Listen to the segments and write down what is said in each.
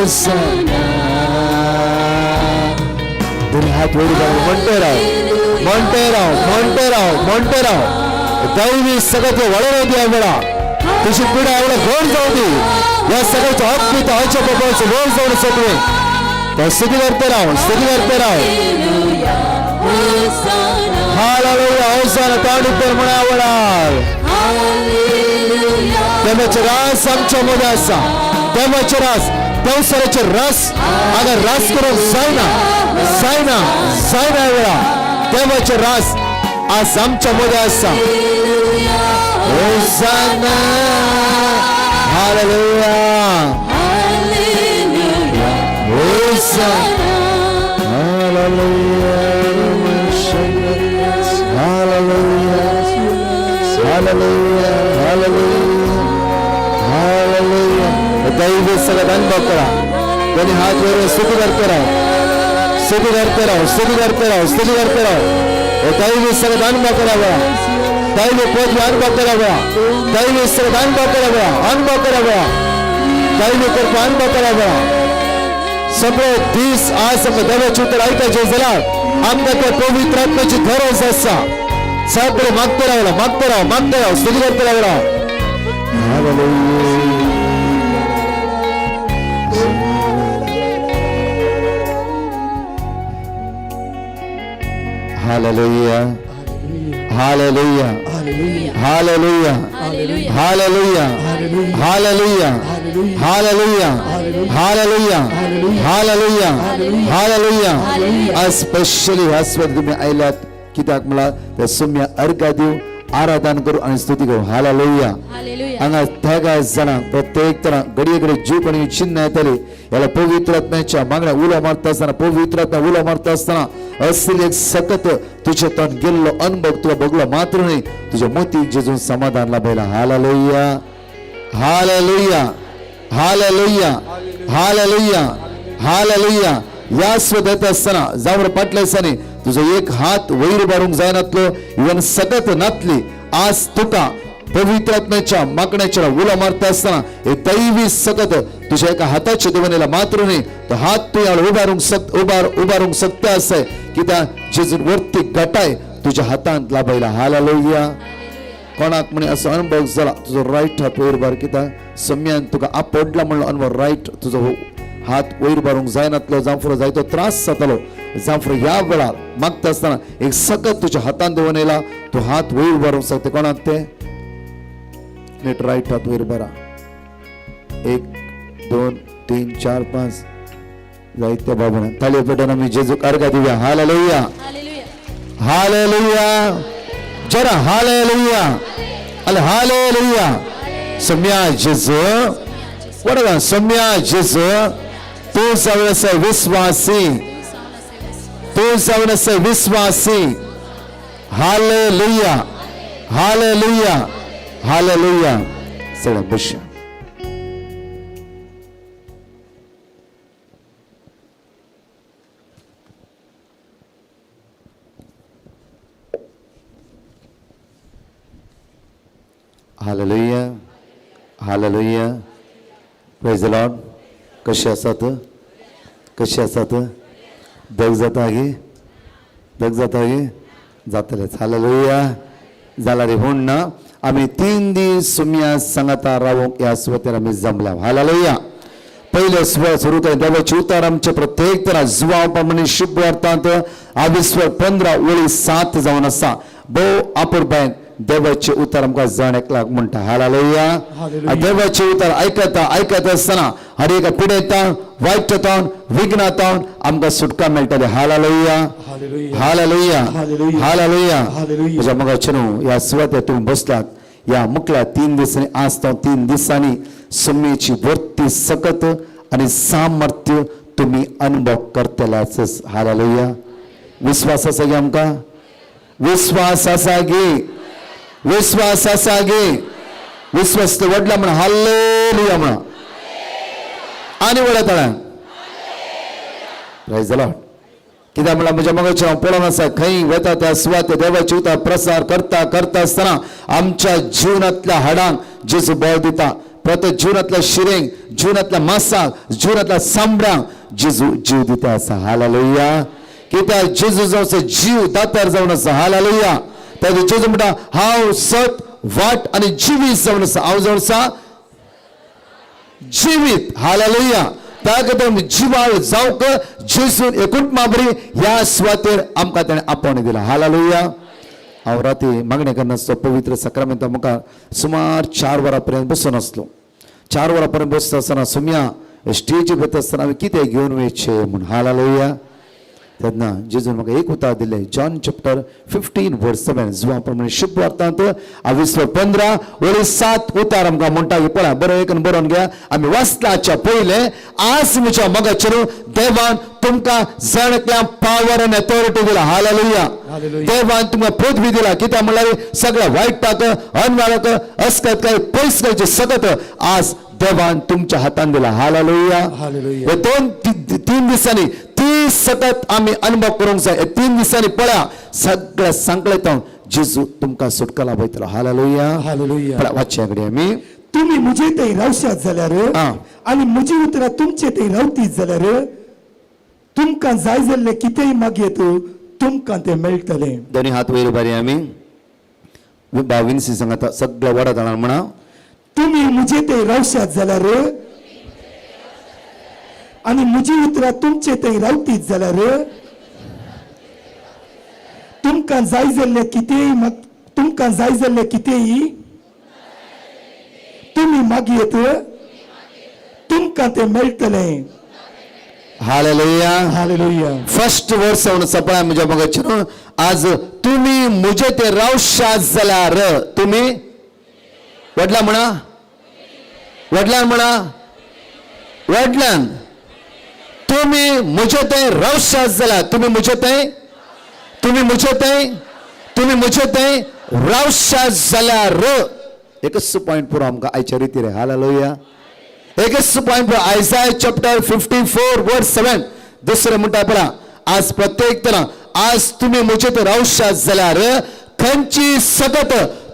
होसाना. दोन्ही हात वर करून म्हणते राव, म्हणते राव, म्हणते राव, म्हणते राव. दैवी सगळं ते वळण होती वेळा तुझी पिढा एवढं गोड जाऊ दे. या सगळ्याच्या हक पिता हच्या बाबाचं गोड जाऊन सगळे तर स्तुती करते राव, स्तुती करते राव. हालेलुया, होसाना. तांडूकर म्हणा आवडाल देवाचे रास आमच्या मध्ये असा. देवाचे रास, देवसराचे रस अगर रस करून जायना, जायना, जायना वेळा. देवाचे रास आज आमच्या मध्ये असा. Hosanna, hallelujah, hosanna, hallelujah, hallelujah, hallelujah, hallelujah, hallelujah. दैवी सगळं अनुभव करा. दोन्ही हात वर स्तुती करते राहो, स्तुती करते राहो, स्तुती करते राहो, स्तुती करते राहो. दैवी सगळं अनुभव करावा, दैवी पदवी अनुभव करावा, दैवी सगळं अनुभव करावा, अनुभव करावा, दैवी कृपा अनुभव करावा. सगळे दीस आज आमकां देवाचें उतर आयकाचें जाल्यार आमकां त्या पवित्र आत्म्याची गरज आसा. सगळे मागते रावला, मागते राव, मागते राव, स्तुती करते रावला. Hallelujah, hallelujah, hallelujah, hallelujah, hallelujah, hallelujah, hallelujah, hallelujah, hallelujah. आज स्पेशली ह्या स्वत तुम्ही आयल्यात कित्याक म्हणल्यार त्या सुम्या अर्घा दिवं, आराधन करू आणि स्तुती करू. हालेलुया. हांगा तेगा जाणांक प्रत्येक तरा घडये घडये जीव कोणी चिन्ह येतली. याला पवित्र आत्म्याच्या मागण्या उलो मारता आसतना, पवित्र आत्म्या उलो मारता आसतना असली एक सकत तुझ्या तोंड गेल्लो अनुभव तुला भोगलो मात्र न्हय, तुझ्या मोतीक जेजून समाधान लाभयला. Hallelujah, hallelujah, hallelujah, hallelujah, hallelujah. या स्वतः असताना जावर पाटल्या दिसांनी तुझो एक हात वयर उबारूंक जायनातलो, इवन सकत नातली. आज तुका पवित्र आत्म्याच्या मागण्याच्या उलो मारता आसतना हे दैवी सकत तुझ्या एका हाताच्या देवनेला मात्र न्हय, तो हात तूं ह्या उबारूंक सक उबार उबारूंक शकता आसय कित्याक जेजून वरती गटाय तुझ्या हातांत लाभयला. हालेलुया. कोणाक म्हणे असो अनुभव जाला तुझो रायट हात वयर उबार, कित्याक सम्यान तुका आपडला म्हणलो अनुभव. रायट तुझो हात वयर उबारूंक जायनातलो, जावं जायतो त्रास जातालो, जावं ह्या वेळार मागता आसतना एक सकत तुझ्या हातान देवन येयला, तूं हात वयर उबारूंक शकता. कोणाक ते नीट रायट हात वयर उबारा. 1 2 3 4 5 जायते बाबा ताळयो पेटोवन आमी जेजूक अर्घा दिवया. हालेलुया, हालेलुया, जरा हालेलुया, अरे हालेलुया. सम्या जेजू वडगा, सम्या जेजू तूं जावन आसा विस्वासी, तूं जावन आसा विस्वासी. Hallelujah, hallelujah, hallelujah. सगळ्या बशा. Hallelujah, hallelujah, praise the Lord. कशी आसात? कशी आसात? दग जाता गे? दग जाता गे? जातलेच. हालेलुया. जाला रे म्हूण ना आमी 3 दीस सुम्या सांगाता रावंक ह्या सुवातेर आमी जमल्या. हालेलुया. पयले सुवात सुरू कर देवाचे उतार आमचे प्रत्येक तरा जुवाव प्रमाणे शुभ अर्थांत आविस्वर 15 ओळी 7 जावन आसा. भोव आपुरबायन देवाचे उतार आमकां जाण एकलाक म्हणटा. हालेलुया. देवाचे उतार आयकता आयकत आसतना हर एका पिडेतावन, वायटतावन, विघ्नातावन आमकां सुटका मेळटली. Hallelujah, hallelujah, hallelujah. म्हज्या मोगाचे न्हू ह्या सुवातेर तुमी बसलात ह्या मुकल्या 3 दिसांनी, आज तो 3 दिसांनी सुम्मेची वर्ती सकत आनी सामर्थ्य तुमी अनुभव करतल्याच. हालेलुया. विस्वास आसा गे आमकां? विस्वास आसा गे? विस्वास आसा गे? विस्वास व्हडला म्हणा हालेलुया म्हणा आनी व्हडा तळ्यान. Praise the Lord. कित्याक म्हणल्यार म्हज्या मोगाचें हांव पळोवन आसा खंय वता त्या सुवाते देवाचे उतर प्रसार करता करता आसतना आमच्या जिवनांतल्या हाडांक जेजू बळ दिता. प्रत्येक जिवनांतल्या शिरेंक, जिवनांतल्या मासाक, जिवनांतल्या सांबड्यांक जेजू जीव दिता आसा. हालेलुया. कित्याक जेजू जावन जीव दातार जावन आसा. हालेलुया. ताजे जेजू म्हणटा हांव सत, वाट आनी जिवीत जावन आसा. हांव जावन आसा जिवीत. हालेलुया. त्या खातीर जिवाळ जावंक जेजून एकूच बरी ह्या सुवातेर आमकां ताणें आपोवणें दिलां. हालेलुया. हांव राती मागणें करनासतो पवित्र साक्रामेंता मुखार सुमार 4 वरां पर्यंत बसून आसलो. 4 वरां पर्यंत बसता आसतना सुमया स्टेजीर वता आसतना हांवें कितें घेवन वयचें म्हूण. हालेलुया. तेन्ना जेजून म्हाका एक उतर दिलें, जॉन चॅप्टर 15 वर्स 7, जुवा प्रमाणे शुभ वार्तांत 15 वळी 7 उतार आमकां म्हणटा की पळय बरें एक बरोवन घ्या. आमी वाचलाच्या पयलें आज म्हज्या मोगाचेर देवान तुमकां जण एकल्या पावर आनी अथॉरिटी दिला. हालेलुया. देवान तुमकां पदवी दिला. कित्याक म्हणल्यार सगळ्या वायटाक, अनवाळाक, अस्कत काय पयस करचे सगत आज देवान तुमच्या हातान दिला. हालेलुया. हे 2-3 दिसांनी ती सतत आमी अनुभव करूंक जाय. 3 दिसांनी पळया सगळ्या सांकळेत जेजू तुमकां सुटका लाभयतलो. हालेलुया. पळया वाचया कडेन आमी. तुम्ही मुझे थंय रावशात जाल्यार आनी म्हजी उतरां तुमचे थंय रावतीत जाल्यार तुमकां जाय जाल्लें कितेंय मागयेत तुमकां तें मेळटलें. दोनी हात वयर उबारी आमी. विन्सी सांगता सगळ्या वडा जाणां म्हणा. तुम्ही मुझे थंय रावशात जाल्यार आनी म्हजी उतरां तुमचे थंय रावतीत जाल्यार तुमकां जाय जाल्लें कितेंय तुमकां जाय जाल्लें कितेंय तुमी मागयेत तुमकां तें मेळटलें. हालेलुया. हालेलुया. फर्स्ट वर्स म्हणून सपळा म्हज्या मोगाचेर आज तुम्ही मुझे ते रावशात जाल्यार तुम्ही वडला म्हणा, वडल्यान म्हणा, वडल्यान तुम्ही मुझे ते रावशात जाल्यार तुम्ही मुझे ते, तुम्ही मुझे ते, तुम्ही मुझे ते रावशात जाल्यार. एकच पॉयंट पुरो आमकां आयच्या रिती रे. हालेलुया. एकच पॉयंट पुरो. आयजाय चॅप्टर 54 वर्स 7 दुसरें म्हणटा पळा आज प्रत्येक तरा आज तुम्ही मुझे ते रावशात जाल्यार खंयची सगत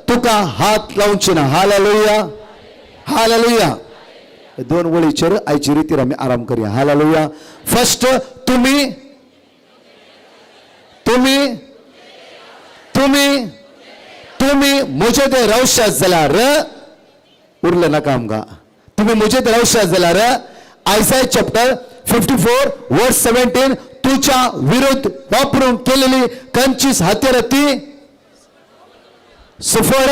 तुका हात लावची ना. हालेलुया. हालेलुया. 2 वळीचेर आयची रितीर आमी आराम करूया. हालेलुया. फर्स्ट तुम्ही, तुम्ही, तुम्ही, तुम्ही मुझे ते रावशात जाल्यार उरलें नाका आमकां. तुम्ही मुझे ते रावशात जाल्यार आयजाय चॅप्टर 54 वर्स 17 तुझ्या विरुद्ध वापरून केलेली खंयचीच हत्यार ती सुफळ,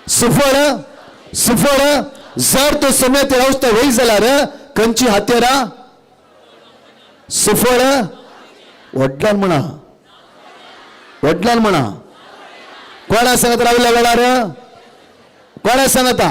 सुफळ, सुफळ. जर तो समय ते रावता वय जाल्यार खंयची हत्यारां सुफळ. व्हडल्यान म्हणा, व्हडल्यान म्हणा. कोणा सांगत रावल्या वेळार? कोणा सांगता?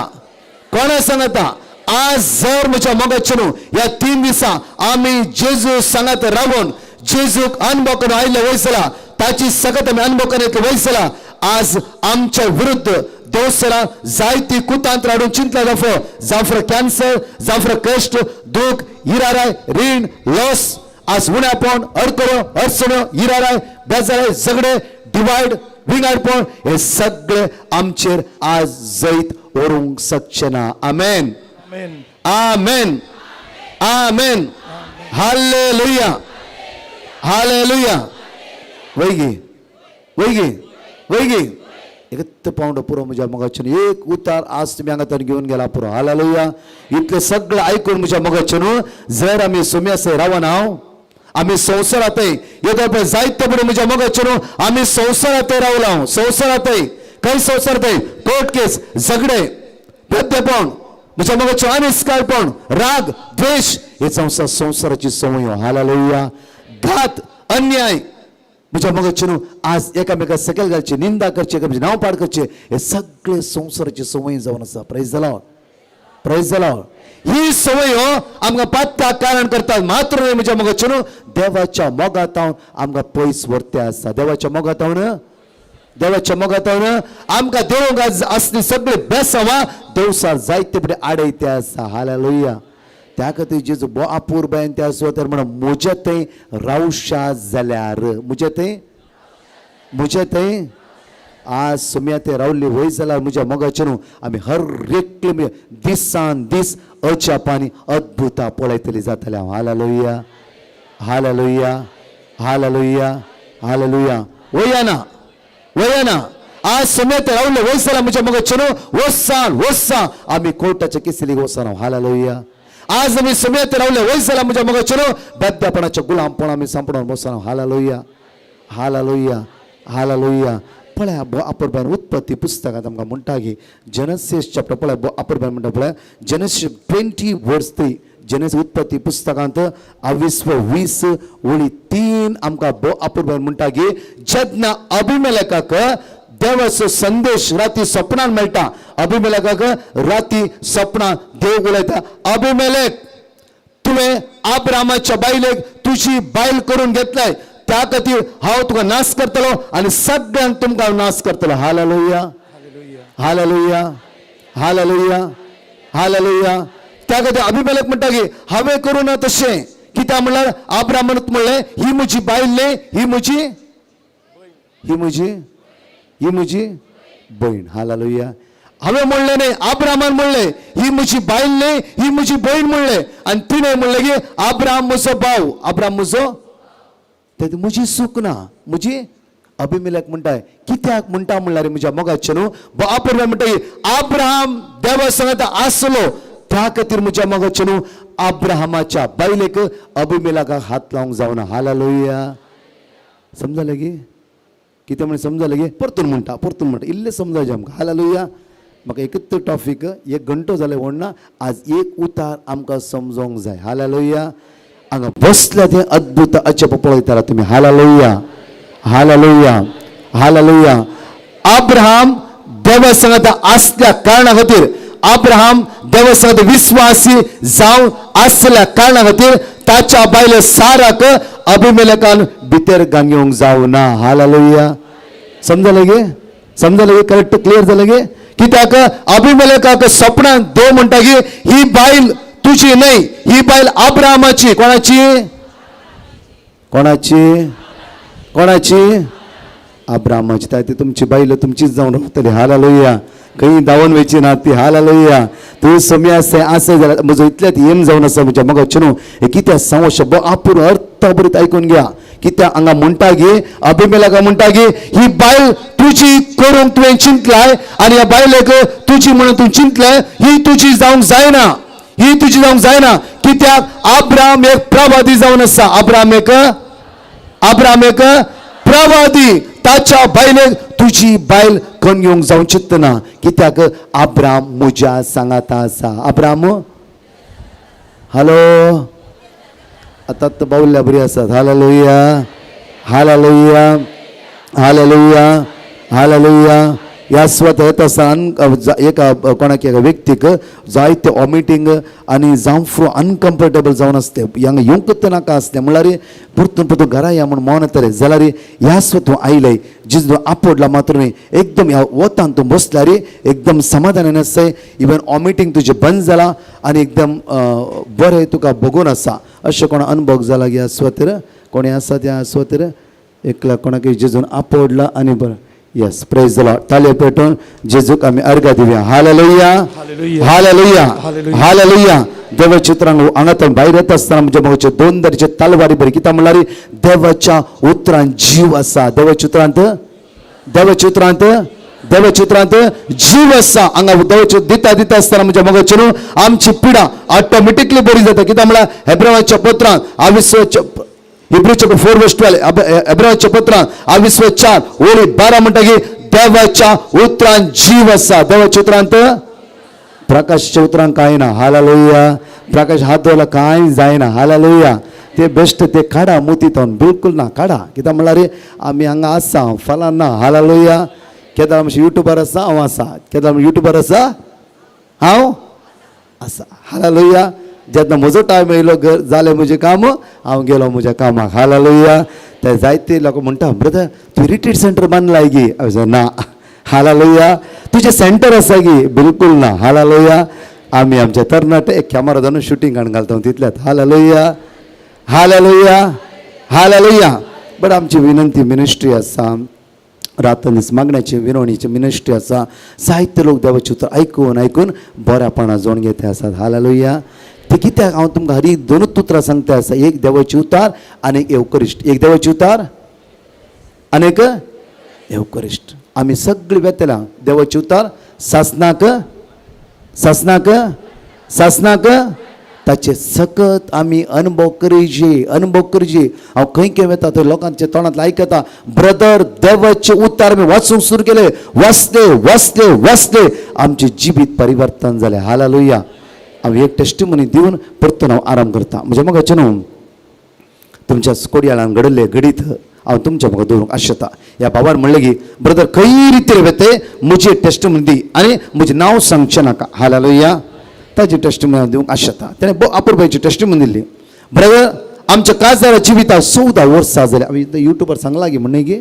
कोणा सांगता? आज जर म्हज्या मोगाचें न्हू ह्या 3 दिसां आमी जेजू सांगात रावन जेजूक अनुभव करून आयिल्ले वयसला ताची सगत आमी अनुभव करून येतले वयसला आज आमच्या विरुद्ध देवसरा जायती कुतांत्र हाडून चिंतला जाफो जाफर कॅन्सर, जाफर कश्ट, दूख, इराराय, रीण, लॉस, आज उण्यापण, अडकरो, अडचण्यो, इराराय, बेजाराय, झगडे, डिवायड, विंगडपण हे सगळे आमचेर आज जैत व्हरूंक शकचे ना. आमेन. आमेन. आमेन. हालेलुया. हालेलुया. वैगी वैगी वैगी एकत पावंडो पुरो म्हज्या मोगाचें. एक उतार आज तुमी हांगा तर घेवन गेला पुरो. हालेलुया. इतलें सगळें आयकून म्हज्या मोगाचें न्हू जर आमी सुम्यासय रावना हांव आमी संवसारांतय येदो पळय जायते पळय म्हज्या मोगाचें न्हू आमी संवसारांतय रावला. संवसारांतय खंय संवसारांतय कोर्ट केस, झगडे, प्रत्येपण म्हज्या मोगाचें अनिस्कारपण, राग, द्वेश हे संवसार संवसाराची संवय. हालेलुया. घात, अन्याय म्हज्या मोगाचें न्हू आज एकामेका सकयल घालचे, निंदा करचे, एकामेकाचें नांव पाड करचे हे सगळे संवसाराची संवय जावन आसा. Praise the Lord. Praise the Lord. ही संवय आमकां पात्या कारण करतात मात्र न्हय म्हज्या मोगाचें न्हू देवाच्या मोगातावन आमकां पयस व्हरते आसा. देवाच्या मोगातावन, देवाच्या मोगातावन आमकां देवंक आज आसली सगळे बेसांवां देवसार जायते फुडें आडयते आसा. हालेलुया. त्या खातीर जेजू बो अपुरबायेन त्या सुवातेर म्हणून म्हज्या थंय रावशा जाल्यार, म्हज्या थंय, म्हज्या थंय आज सुम्या ते रावल्ली वय जाल्यार म्हज्या मोगाचें न्हू आमी हर एकले दिसान दीस अजापांनी अद्भुतां पळयतली जातले हांव. Hallelujah, hallelujah, hallelujah, hallelujah. वया ना, वया ना. आज सुम्या ते रावले वय जाल्यार म्हज्या मोगाचें न्हू वसान वसान आमी कोर्टाच्या केसीक वचना. हालेलुया. आज आमी सुम्या ते रावले वय जाल्यार म्हज्या मोगाचें न्हू बेद्यापणाच्या गुलामपण आमी सांपडून बसना. Hallelujah, hallelujah, hallelujah. पळया अपुरबायन उत्पत्ती पुस्तकांत आमकां म्हणटा की जेनसीस चॅप्टर पळय अपुरबायन म्हणटा पळय जेनसीस 20 वर्स 3 जेनसीस उत्पत्ती पुस्तकांत 20 ओळी 3 आमकां अपुरबायन म्हणटा की जेन्ना अभिमेलकाक देवाचो संदेश राती सपनान मेळटा, अभिमेलकाक राती सपनान देव उलयता, अभिमेलक तुवें आब्रामाच्या बायलेक तुजी बायल करून घेतलाय, त्या खातीर हांव तुका नाश करतलो आनी सगळ्यांक तुमकां नाश करतलो. Hallelujah, hallelujah, hallelujah, hallelujah. त्या खातीर अभिमेलक म्हणटा की हांवें करूं ना तशें, कित्याक म्हणल्यार आब्रामान म्हणलें ही म्हजी बायल न्ही, ही म्हजी, ही म्हजी, ही म्हजी भयण. हालेलुया. हांवें म्हणलें न्ही, आब्रामान म्हणलें ही म्हजी बायल न्ही, ही म्हजी भयण म्हणलें. आनी तिणें म्हणलें की आब्राम म्हजो भाव, आब्राम म्हजो, ते म्हजी चूक ना म्हजी. अभिमेलक म्हणटा कित्याक म्हणटा म्हणल्यार म्हज्या मोगाचें न्हू अपुरबाय म्हणटा की आब्राम देवा सांगता आसलो, त्या खातीर म्हज्या मोगाचें न्हू आब्राहामाच्या बायलेक अभिमेलकाक हात लावंक जावना. हालेलुया. समजलें की कितें म्हण समजलें की? परतून म्हणटा, परतून म्हणटा, इल्लें समजायचें आमकां. हालेलुया. म्हाका एकच टॉपीक एक घंटो जालें म्हणना, आज एक उतार आमकां समजोंक जाय. हालेलुया. हांगा बसल्या तें अद्भुत अजाप पळयताला तुमी. Hallelujah, hallelujah, hallelujah. अब्राहम देवा सांगता आसल्या कारणा खातीर, अब्राहम देवा सांगता विस्वासी जावन आसल्या कारणा खातीर ताच्या बायले साराक अभिमेलकान भितर गांगेवंक जावना. हालेलुया. समजलें गे? समजलें गे? करेक्ट क्लियर जालें गे? कित्याक अभिमेलकाक सपनान देव म्हणटा की ही बायल तुजी न्हय, ही बायल अब्राहमाची. कोणाची? कोणाची? कोणाची? अब्राहमाची. ती तुमची बायल तुमचीच जावन रावतली. हालेलुया. खंय धांवन वयची ना ती. हालेलुया. तूं समी आसा आसा जाल्यार म्हजो इतल्यात येम जावन आसा म्हज्या मोगाचें न्हू. हें कित्याक सांगू शब्द आपूर अर्थ बरीत आयकून घ्या. कित्याक हांगा म्हणटा की अभिमेलका म्हणटा की ही बायल तुजी करूंक तुवें चिंतलाय आनी ह्या बायलेक तुजी म्हणून तूं चिंतलें, ही तुजी जावंक जायना, ही तुजी जावंक जायना. कित्याक अब्राहम एक प्रवादी जावन आसा. अब्राहम एक, अब्राहम एक प्रवादी, ताच्या बायलेक तुजी बायल करून घेवंक जावं चिंतना. कित्याक अब्राहम म्हज्या सांगाता आसा. अब्राहम हॅलो आतां बावल्या बरी आसात. Hallelujah, hallelujah, hallelujah, hallelujah. ह्या स्वता येता आसतना एका कोणाक एका व्यक्तीक जायते वॉमिटींग आनी जावं अनकम्फर्टेबल जावन आसते, हांगा येवंकच नाका आसलें, म्हणल्यार परतून परतून घरा या म्हूण मन येतलें. जाल्यार ह्या स्वता तूं आयलें, जिजू आपडला मात्र न्ही, एकदम ह्या वतान तूं बसल्यार एकदम समाधानान आसताय. इवन वॉमिटींग तुजें बंद जालां आनी एकदम बरें तुका भोगून आसा. अशें कोण अनुभव जाला ह्या स्वतर? कोणी आसा त्या स्वतर एकला कोणाकय जेजून आपडला आनी बरें? Yes, praise the Lord. ताळयो पेटोवन जेजूक आमी अर्घा दिवया. Hallelujah, hallelujah, hallelujah. देवाच्या उतरांक हांगा भायर येता आसतना म्हज्या मोगाचे दोन दरचे तलवारी बरी. कित्याक म्हणल्यार देवाच्या उतरान जीव आसा. देवाच्या उतरांत, देवाच्या उतरांत, देवाच्या उतरांत जीव आसा. हांगा देवाच्यो दिता दिता आसतना म्हज्या मोगाचे न्हू आमची पिडा ऑटोमॅटिकली बरी जाता. कित्याक म्हणल्यार हेब्रावाच्या पत्रान आविस्वाच्या हिब्रू चॅप्टर 4 वर्स 12, एब्रावाच्या पत्रान आविस्व 4 ओळी 12 म्हणटा की देवाच्या उतरान जीव आसा. देवाच्या उतरांत, प्रकाशच्या उतरान कांय ना. हालेलुया. प्रकाश हात धरला कांय जायना. हालेलुया. ते बेस्ट ते काडा मुती तोन बिलकुल ना काडा. कित्याक म्हणल्यार आमी हांगा आसा फलां ना. हालेलुया. केदार आमचे युट्यूबार आसा हांव आसा, केदार युट्यूबार आसा हांव आसा. हालेलुया. जेन्ना म्हजो टायम येयलो घर जालें म्हजें काम, हांव गेलो म्हज्या कामाक. हालेलुया. ते जायते लोक म्हणटा, ब्रदर तूं रिट्रीट सेंटर बांदलाय गी? हांवें ना. हालेलुया. तुजें सेंटर आसा गी? बिलकुल ना. हालेलुया. आमी आमचे तरणाटे एक कॅमेरा धरून शुटींग काडून घालता तितल्यात. Hallelujah, hallelujah, hallelujah. बट आमची विनंती मिनिस्ट्री आसा. रात दीस मागण्याची विनवणीची मिनिस्ट्री आसा. जायते लोक देवाचें उतर आयकून आयकून बऱ्यापणां जोड घेते आसात. हालेलुया. ते कित्याक हांव तुमकां हरी दोनूच उतरां सांगता आसा, एक देवाची उतार आनी एक एवकरिश्ट. एक देवाची उतार आनी एक एवकरिश्ट. आमी सगळीं वेतल्या देवाची उतार सासनाक सासनाक सासनाक ताचे सकत आमी अनुभव करचे, अनुभव करचे. हांव खंय खंय वता थंय लोकांच्या तोंडांतलें आयकता, ब्रदर देवाचे उतार आमी वाचूंक सुरू केले, वाचले वाचले वाचले, आमचें जिवीत परिवर्तन जालें. हालेलुया. हांव एक टेस्टिमनी दिवन परतून हांव आराम करता. म्हज्या मोगाचें न्हू तुमच्या कोडयाळान घडिल्लें घडीत हांव तुमच्या मुखार दवरूंक आशेता. ह्या बाबान म्हणलें की ब्रदर खंय रितीर वेते म्हजी टेस्टिमनी दी आनी म्हजें नांव सांगचें नाका. हालेलुया. ताजी टेस्टिमनी हांव दिवंक आशेता. तेणें अपुरबायची टेस्टिमनी दिली. ब्रदर आमच्या काजारा जिविताक 14 वर्सां जालीं. हांवें युट्यूबार सांगलां गे म्हण गे,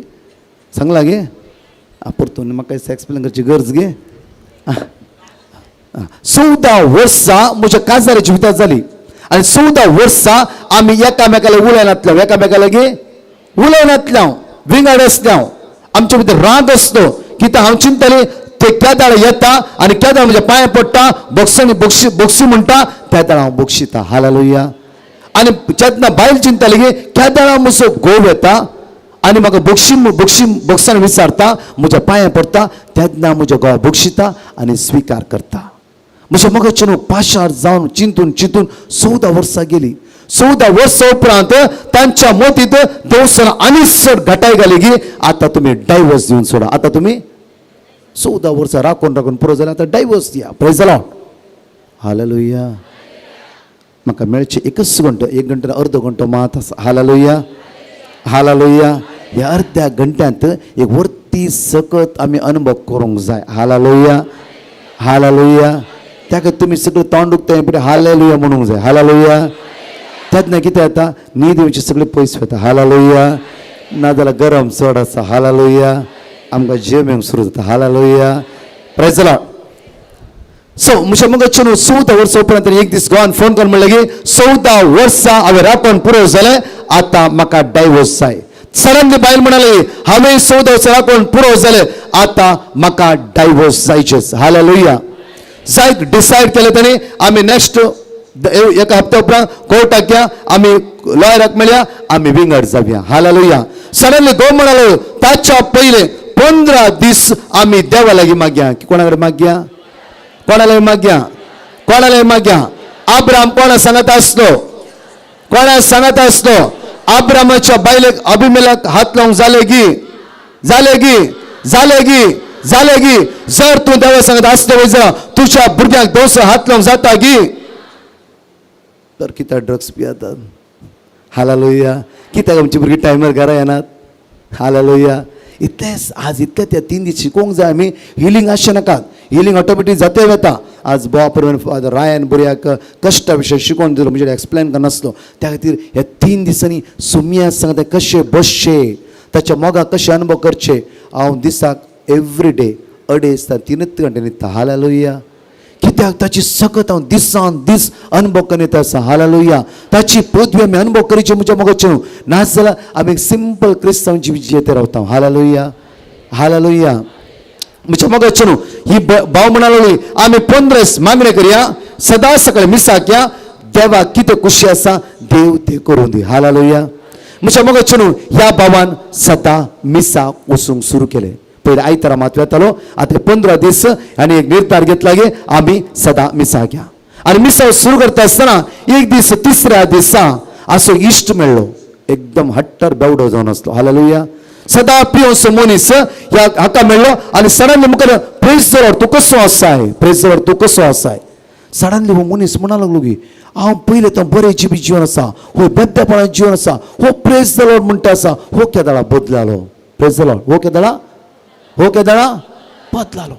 सांगलां गे परतून म्हाका एक्सप्लेन करची गरज गे. 14 वर्सां म्हज्या काजारा जिवितात जाली आनी 14 वर्सां आमी एकामेकाला उलयनातले, एकामेका लागीं उलयनातले, विंगड आसले. आमच्या भितर राग आसलो. कित्याक हांव चिंततालें ते केदाळ येता आनी केदाळ म्हज्या पांय पडटा, बक्षणी बक्षी बक्षी म्हणटा, त्या दाळ हांव बक्षिता. हालेलुया. आनी जेन्ना बायल चिंतताली की केदाळा म्हजो घोव येता आनी म्हाका बक्षी बक्षी बक्षान विचारता, म्हज्या पांयां पडटा, तेन्ना म्हज्या घोवा बक्षिता आनी स्विकार करता. म्हज्या मोगाचें न्हू पाशार जावन चिंतून चिंतून 14 वर्सां गेली. 14 वर्सां उपरांत तांच्या मतींत देवसान आनी चड घटाय घाली की आतां तुमी डायवर्स दिवन सोडा. आतां तुमी 14 वर्सां राखून राखून पुरो जाल्यार आतां डायवर्स दिया. Praise the Lord. Hallelujah. म्हाका मेळचें एकच घंटो, एक घंटो अर्दो घंटो मात आसा. हालेलुया. हालेलुया. ह्या अर्द्या घंट्यांत एक वर्ती सकत आमी अनुभव करूंक जाय. हालेलुया. हालेलुया. त्या तुमी सगळें तोंड उक्तें पळय हालेलुया म्हणूंक जाय. हालेलुया. तेन्ना कितें जाता, न्हीद येवची सगळी पयस वता. हालेलुया. नाजाल्यार गरम चड आसा. हालेलुया. आमकां जेम येवंक सुरू जाता. Hallelujah. Praise the Lord. So म्हज्या मोगाचें न्हू 14 वर्सां उपरांत एक दीस गोवान फोन करून म्हणलें की 14 वर्सां हांवें राखून पुरो जालें, आतां म्हाका डायवर्स जाय. सडनली बायल म्हणाली हांवें 14 वर्सां राखून पुरो जालें, आतां म्हाका डायवर्स जायचेच. हालेलुया. जायत डिसायड केलें ताणें, आमी नेक्स्ट एका हप्त्या उपरांत कोर्टाक या, आमी लॉयराक मेळया, आमी विंगड जावया. हालेलुया. सडनली घोव म्हणालो ताच्या पयले 15 दीस आमी देवा लागीं मागया. कोणा कडेन मागया? कोणा लागीं मागया? कोणा लागीं मागया? आब्राम कोणा सांगत आसलो? कोणा सांगत आसलो? आब्रामाच्या बायलेक अभिमेलाक हात लावंक जाले की? जाले की? जाले की? जाले की? जर तूं देवा सांगत आसलो वयता तुज्या भुरग्यांक दोस हात लावंक जाता की? तर कित्याक ड्रग्स पियेतात? हालेलुया. कित्याक आमची भुरगीं टायमार घरा येनात? हालेलुया. इतलेंच आज इतलें त्या 3 दीस शिकोवंक जाय आमी. हिलींग आसचें नाकात, हिलींग ऑटोमॅटीक जाते वता. आज बोवा परमेन फादर रायन बुरयाक कश्टा विशय शिकोवन दिलो, म्हणजे एक्सप्लेन करनासलो. त्या खातीर ह्या 3 दिसांनी सुमया सांगता कशें बसचें, ताच्या मोगाक कशें अनुभव करचे. हांव दिसाक एवरी डे 2.5 ते 3 घंटे न्हिदता. हालेलुया. कित्याक ताची सकत हांव दिसान दीस अनुभव करीत आसा. हालेलुया. ताची पदवी आमी अनुभव करीचे म्हज्या मोगाचें. नाजाल्यार आमी एक सिंपल क्रिस्तांव जिवीत जियेत रावता. हालेलुया. हालेलुया. म्हज्या मोगाचें न्हू ही भाव म्हणालो आमी 15 मागणें करया, सदां सकाळी मिसाक या, देवाक कितें खुशी आसा देव तें करूं दी. हालेलुया. म्हज्या मोगाचें न्हू ह्या भावान सदां मिसाक वचूंक सुरू केलें. पयलीं आयतारा मात वेतालो, आतां 15 दीस आनी एक निर्धार घेतला की आमी सदां मिसाक या. आनी मिसाव सुरू करता आसतना एक दीस तिसऱ्या दिसा असो इश्ट मेळ्ळो, एकदम हट्टर बेवडो जावन आसलो. हालेलुया. सदां पियोसो मनीस ह्या हाका मेळ्ळो आनी सडनली मुखार प्रेज the Lord तूं कसो आसाय, प्रेज the Lord तूं कसो आसाय. सडनली हो मनीस म्हणा लागलो की हांव पयलें तो बरें जिवीत जीवन आसा, हो बेद्देपणा जीवन आसा, हो प्रेज the Lord म्हणटा आसा, हो केदाळा बदलालो. प्रेज the Lord. हो केदाळा, हो केदाळा बदलालो.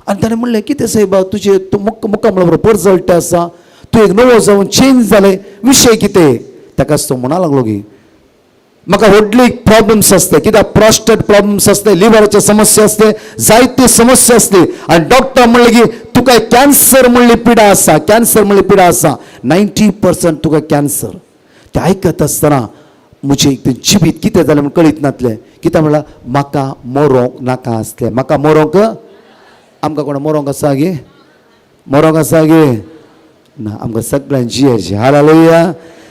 आनी ताणें म्हणलें कितें सायबा तुजें तूं मुक्क मुक्का म्हणल्यार परजळटा आसा, तूं एक नवो जावन चेंज जालें, विशय कितें? ताकाच तो म्हणा लागलो की म्हाका व्हडली प्रॉब्लम्स आसते, कित्याक प्रोस्टेट प्रॉब्लम्स आसते, लिव्हराचे समस्या आसते, जायते समस्या आसते. आनी डॉक्टर म्हणले की तुका कॅन्सर म्हणली पिडा आसा, कॅन्सर म्हणली पिडा आसा, 90% तुका कॅन्सर. ते आयकत आसतना म्हजें एक जिवीत कितें जालें म्हूण कळीत नासलें. कितें म्हणलां, म्हाका मरोंक नाका आसलें. म्हाका मरोंक, आमकां कोणा मरोंक आसा गे? मरोंक आसा गे? ना, आमकां सगळ्यांक जियेचें. हालेलुया.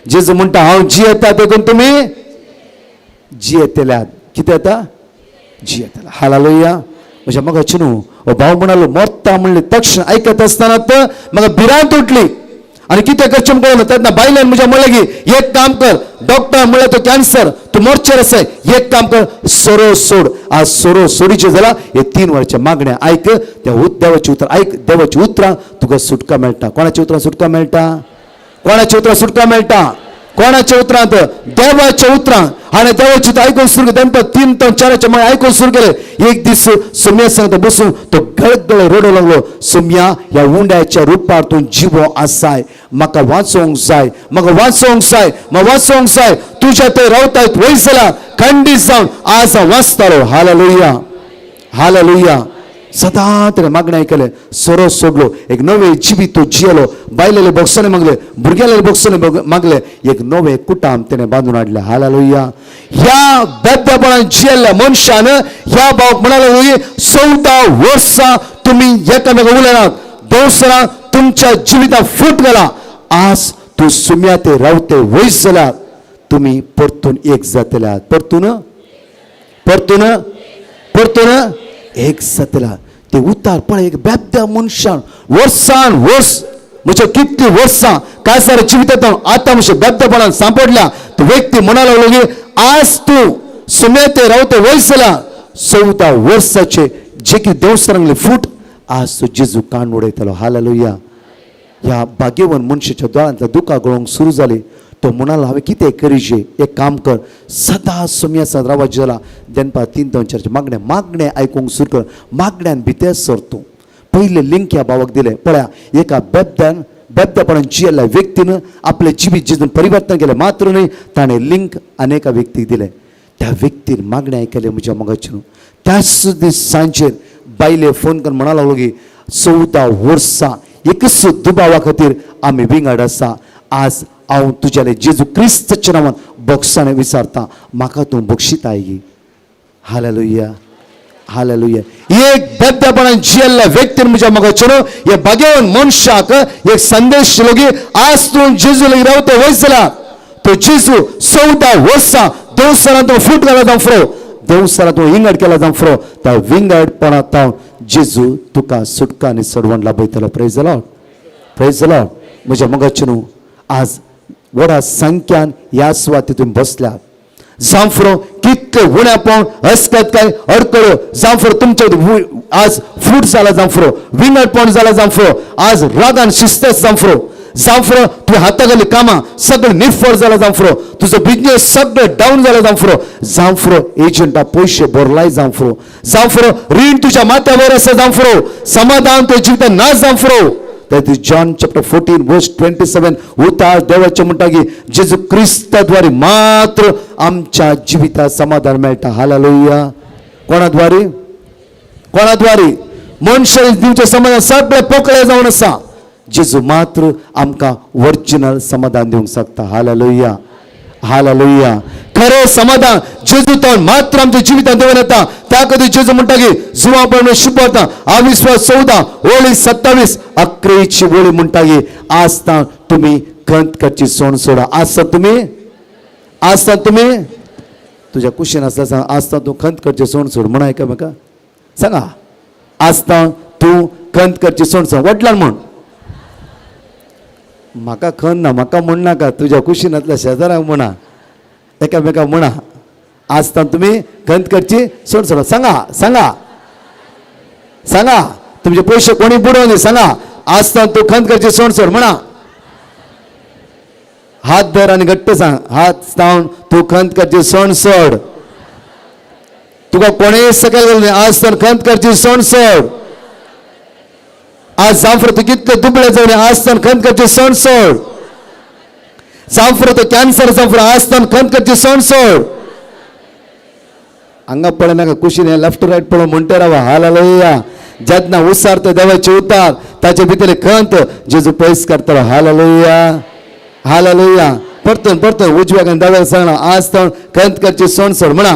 जेजू म्हणटा हांव जियेता देखून तुमी जियेतल्यात. कितें येता? जियेतल्या. हालेलुया. म्हज्या मोगाचे न्हू, हो भाव म्हणालो मरता म्हणले तक्षण आयकत आसतना म्हाका भिरांत उठली आनी कितें करचें म्हूण कळना. तेन्ना बायल्यान म्हज्या म्हणलें की एक काम कर, डॉक्टर म्हणल्यार तो कॅन्सर, तूं मरचेर आसा, एक काम कर, सोरो सोड. आज सोरो सोडीचें जाल्यार हे 3 वरांचें मागणें आयक, त्या देवाचें उतर आयक, देवाच्या उतरां तुका सुटका मेळटा. कोणाच्या उतरां सुटका मेळटा? कोणाच्या उतरां सुटका मेळटा? कोणाच्या उतरांत? देवाच्या उतरां. आनी देवाचें उतर आयकून सुरू केलें. तेमकां 3 ते 4 मागीर आयकून सुरू केलें. एक दीस सोम्या सांगता बसून तो गळगळ रडूंक लागलो. सोम्या, ह्या उंड्याच्या रुपार तूं जिवो आसाय, म्हाका वाचोवंक जाय, म्हाका वाचोवंक जाय, म्हाका वाचोवंक जाय. तुज्या थंय रावताय वयर जाल्यार खंडीत जावन आज हांव वाचतालो. Hallelujah, hallelujah. सदां ताणें मागणें आयकलें, सोरो सोडलो, एक नवें जिवीत तो जियेलो. बायलेले बोक्सांनी मागलें, भुरग्याले बोक्सांनी मागलें, एक नवें कुटाम ताणें बांदून हाडलें. हालेलुया. ह्या बेद्दपणान जियेल्ल्या मनशान ह्या भावाक म्हणालो, 14 वर्सां तुमी एकामेकां उलयनात, दोसरां तुमच्या जिवितांत फूट घाला. आज तूं सुम्या ते रावते वयस जाल्यार तुमी परतून एक जातले. परतून परतून परतून एक जातला. ते उतार पळय, एक बेबद्या मनशान वर्सान वर्स, म्हणजे कितली वर्सां काजार जिवितांत आतां म्हणजे बेबद्यापणान सांपडल्या. तो व्यक्ती म्हणा लागलो की आज तूं सुमेते रावते वयस जाल्या 14 वर्साचे जे की देवसरांगले फूट आज तो जेजू कान उडयतलो. हालेलुया. ह्या भाग्यवन मनशाच्या दोळ्यांतल्या दुकां गळोवंक सुरू जाली. तो म्हणालो, हांवें कितें करीजे? एक काम कर, सदां सोम्या साद रावाचें जाला दनपार 3 ते 4 मागणें मागणें आयकूंक सुरू कर. मागण्यान भितर सर तूं. पयलें लिंक ह्या भावाक दिलें. पळया, एका बेबद्यान बेबद्यापणान जियेल्ल्या व्यक्तीन आपलें जिवीत जितून परिवर्तन केलें मात्र न्हय, ताणें लिंक अनेका व्यक्तीक दिलें. त्या व्यक्तीन मागणें आयकलें म्हज्या मोगाचें न्हू. त्याच दीस सांजेर बायले फोन करून म्हणा लागलो की 14 वर्सां एकच दुबावा खातीर आमी विंगड आसा. आज हांव तुज्याले जेजू क्रिस्ताच्या नांवान बोक्साने विचारता, म्हाका तूं बक्षिताय गी? Hallelujah, hallelujah. एक बेबद्यापणान जियेल्ल्या व्यक्तीन म्हज्या मोगाचें न्हू, हे भाग्यवान मनशाक एक संदेश दिलो की आज तूं जेजू लागीं रावता वयस जाल्यार तो जेजू 14 वर्सां देवसरां तूं फूट घाला जावं फ्रो, देवसरां तूं विंगड केला जावं फ्रो, त्या विंगडपणांत जेजू तुका सुटका आनी सोडवण लाभयतलो. Praise the Lord, praise the Lord. म्हज्या मोगाचें न्हू, आज व्हडा संख्यान ह्या सुवातेर तुमी बसल्यात. जांफरो कितले उण्यापण अस्कत काय अडकळ्यो, जांफरो तुमच्या आज फूट जाला, जांफरो विंगडपण जाला, जांफरो आज रागान शिस्तस, जांफरो जांफरो तुवें हाता घाली कामां सगळें निफळ जाला, जांफरो तुजो बिजनेस सगळें डावन जाला, जांफरो जांफरो एजंटा पयशे भरलाय, जांफरो जांफरो रीण तुज्या माथ्यावर आसा, जांफरो समाधान तुज्या जिवितांत ना, जांफरो. That is John chapter 14 verse 27. उतार देवाचें म्हणटा की जेजू क्रिस्ताद्वारे मात्र आमच्या जिविताक समाधान मेळटा. हालेलुया. कोणाद्वारे? कोणाद्वारे? मनशान दिवचें समाधान सगळें पोकळें जावन आसा. जेजू मात्र आमकां ओरिजिनल समाधान दिवंक शकता. Hallelujah, hallelujah. खरें समाधान जेजू तो मात्र आमच्या जिवितांत देवन येता. त्या खातीर जेजू म्हणटा की जुवा पण शिकवता अविश्वास 14 ओळी 27 अकरेची ओळी म्हणटा की आज तुमी खंत करची सोण सोडा. आज तुमी, आज तुमी तुज्या कुशीन आसता सांग, आज तूं खंत करची सोण सोड म्हणा एकामेका सांगा. आज तूं खंत करची सोण सोड वडलान म्हण. म्हाका खंत ना, म्हाका म्हण नाका, तुज्या कुशीनांतल्या शेजाराक म्हणा, एकामेका म्हणा. आज तुमी खंत करची सोड सोडा. सांगा सांगा सांगा, तुमचे पयशे कोणी बुडोवं न्ही. सांगा, आज तूं खंत करची सोड सोड म्हणा. हात धर आनी घट्ट सांग, हात लावन तूं खंत करची सोड सोड. तुका कोणेय सकयल घालूं न्ही. आज तर खंत करची सोड सोड. आज जांफर तूं कितले दुबळे जावन, आज तर खंत करची सोड सोड. जांफर तो कॅन्सर जांफर, आज तर खंत करची सोड सोड. हांगा पळय नाका, कुशीन लेफ्ट रायट पळोवन म्हणटे रावा. हालेलुया. जेन्ना उसार देवाचे उतार ताचे भितर खंत जेजू पयस करतलो. Hallelujah, hallelujah. परतून परतून उजव्याक आनी दाव्याक सांगना, आज तो खंत करची सोड सोड म्हणा.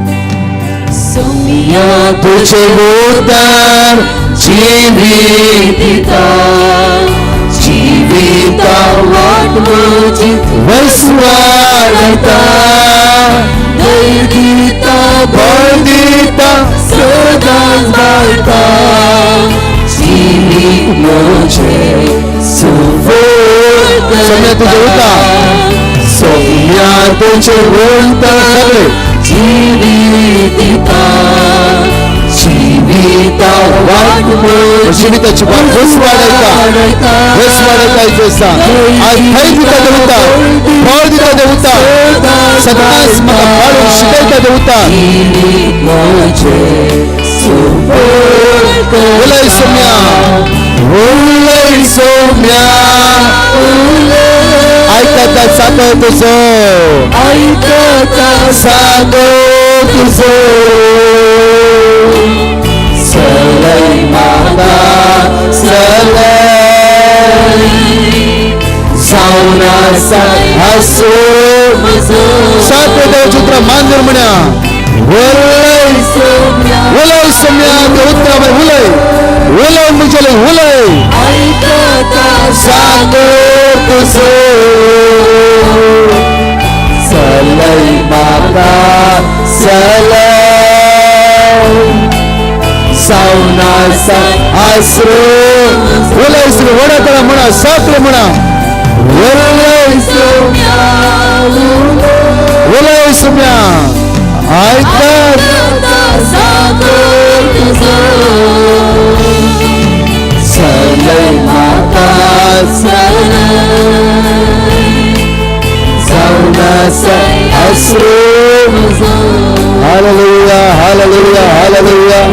सोम्या तुझे उतर जीवित दिता जिविता वाट म्हजी वसवाडता धैर्य दिता बळ दिता सदांच बाळता जिवीत म्हजें सुफळ सोम्या तुझे उता सोम्या तुझे उतर सगळे जिवीत दिता जिविता वाट म्हजी जिविताची वाट वसवाडयता वसवाडयता जेसा आज थंय दिता देवता फळ दिता देवता सदांच म्हाका पाळून शिकयता देवता. जिवीत म्हजें सुफळ उलय सोम्या उलय सोम्या आयकता सागो तुजो आयकता सागो तुजो चलय म्हाका चलय जावन आसा आसो म्हजो सात देवचित्र मांजर म्हण्या उलय सोम्या उलय सोम्या ते उतरा उलय उलय म्हजेले उलय आयकता सागो तुजो चलय म्हाका चलय जावन आसा आसरो उलय श्री वडकरा म्हणा सातले म्हणा उलय सोम्या उलय सोम्या आयकत सागो तुजो चलय म्हाका चलय जावन आसा आसरो म्हजो. Hallelujah hallelujah hallelujah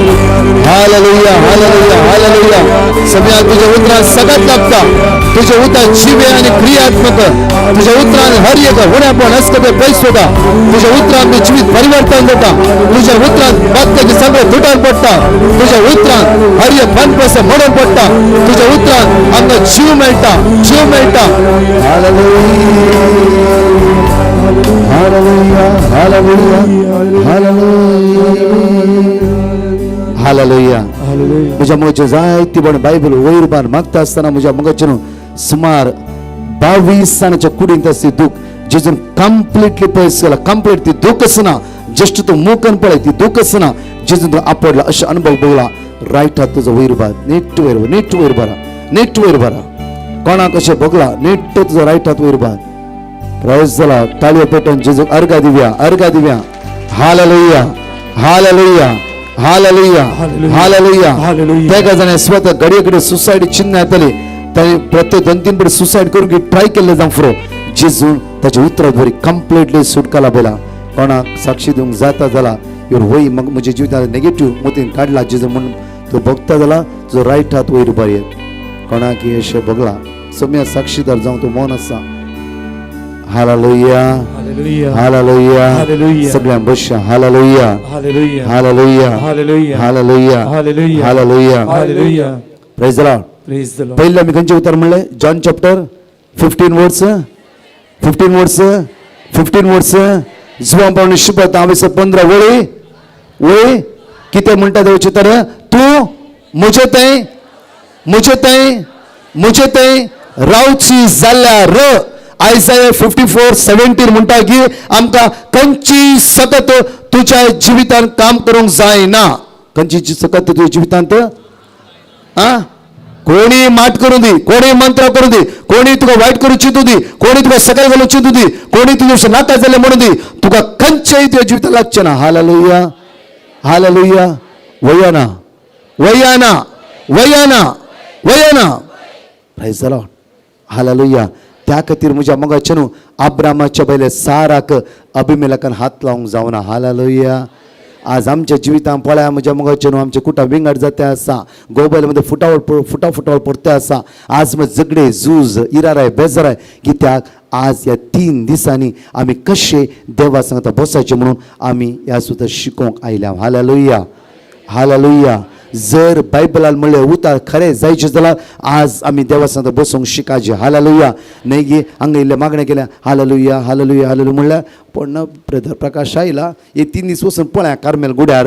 hallelujah hallelujah hallelujah. सम्या तुझ्या उतरान सगळ्यात लागता तुझे उतर जीवे आणि क्रियात्मक तुझ्या उतरान हर एक उण्यापण असकते पयस वता तुझ्या उतरान मी जिवीत परिवर्तन जाता तुझ्या उतरान बातल्याचे सगळे तुटून पडटा तुझ्या उतरान हर एक मनपस मोडून पडटा तुझ्या उतरान आमकां जीव मेळटा जीव मेळटा. Hallelujah hallelujah hallelujah hallelujah. म्हज्या मोगाचे जायती पण बायबल वयर बार मागता आसतना म्हज्या मोगाचे न्हू सुमार 22 जाणाच्या कुडींत आसली दूख जेजून कंप्लिटली पयस केला. कंप्लीट ती दूख आसना जस्ट तूं मुखान पळय ती दूख आसना जेजून तूं आपडला अशें अनुभव भोगला. रायट हात तुजो वयर बार नीट वयर नीट वयर बारा नीट वयर बारा कोणाक अशें भोगला नीट तुजो रायट हात वयर बार. प्रायज जाला ताळयो पेटोवन जेजूक अर्घा दिवया अर्घा दिवया. Hallelujah hallelujah hallelujah hallelujah. तेका जाणें स्वता घडये कडेन सुसायड चिन्ह येतली ताणें प्रत्येक 2-3 फावटी सुसायड करूंक ट्राय केल्लें जावं फुरो जेजून ताच्या उतरात बरी कंप्लिटली सुटका लाभयला. कोणाक साक्षी दिवंक जाता जाला your वय मग म्हज्या जिवितांत नेगेटीव मोतीन काडला जेजू म्हूण तूं भोगता जाला तुजो रायट हात वयर उबार येत. कोणाक अशें भोगला सोम्या साक्षीदार जावं तूं मौन आसा. Hallelujah hallelujah hallelujah. Hallelujah. सगळ्यांक बसया. Hallelujah hallelujah hallelujah hallelujah hallelujah hallelujah hallelujah. Hallelujah. Praise the lord. Praise the lord. पयलीं आमी खंयचें उतर म्हणलें? John chapter 15 words 15 words 15 words जुवां पावणे शिपत हांवें 15 वळी वळी कितें म्हणटा देवचें तर तूं म्हजे थंय म्हजे थंय म्हजे थंय रावची जाल्यार आयजाया 54:17 म्हणटा की आमकां खंयची सकत तुज्या जिवितांत काम करूंक जायना. खंयची सकत तुज्या जिवितांत आ कोणी माट करूं दी कोणी मंत्र करूं दी कोणी तुका वायट करूं चिंतू दी कोणी तुका सकयल घालूं चिंतू दी कोणी तुज्या नाका जालें म्हणून दी तुका खंयचेय तुज्या जिवितांत लागचें ना. Hallelujah hallelujah. वयाना वयाना वयाना वयाना. Praise the lord. Hallelujah. त्या खातीर म्हज्या मोगाचे न्हू आब्रामाच्या पयले साराक अभिमेलकान हात लावंक जावना. हालेलुया. आज आमच्या जिवितांत पळया म्हज्या मोगाचे न्हू आमचे कुटां विंगड जाते आसा गोबैल मध्ये फुटा फुटावळ पडते आसा. आज मग झगडे झूज इराराय बेजाराय कित्याक आज ह्या 3 दिसांनी आमी कशे देवा सांगता बसायचे म्हणून आमी ह्या सुद्दां शिकोवंक आयल्या. Hallelujah hallelujah. जर बायबलान म्हणलें उतार खरें जायचें जाल्यार आज आमी देवा सांगता बसूंक शिकाचें. हालेलुया. न्हय गे हांगा इल्लें मागणें केलें हालेलुया हालेलुया हालेलुया म्हणल्यार पूण ब्रदर प्रकाश आयला हे 3 दीस वचून पळया कार्मेल गुड्यार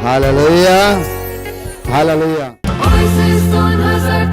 Hallelujah, hallelujah. ISIS 2000.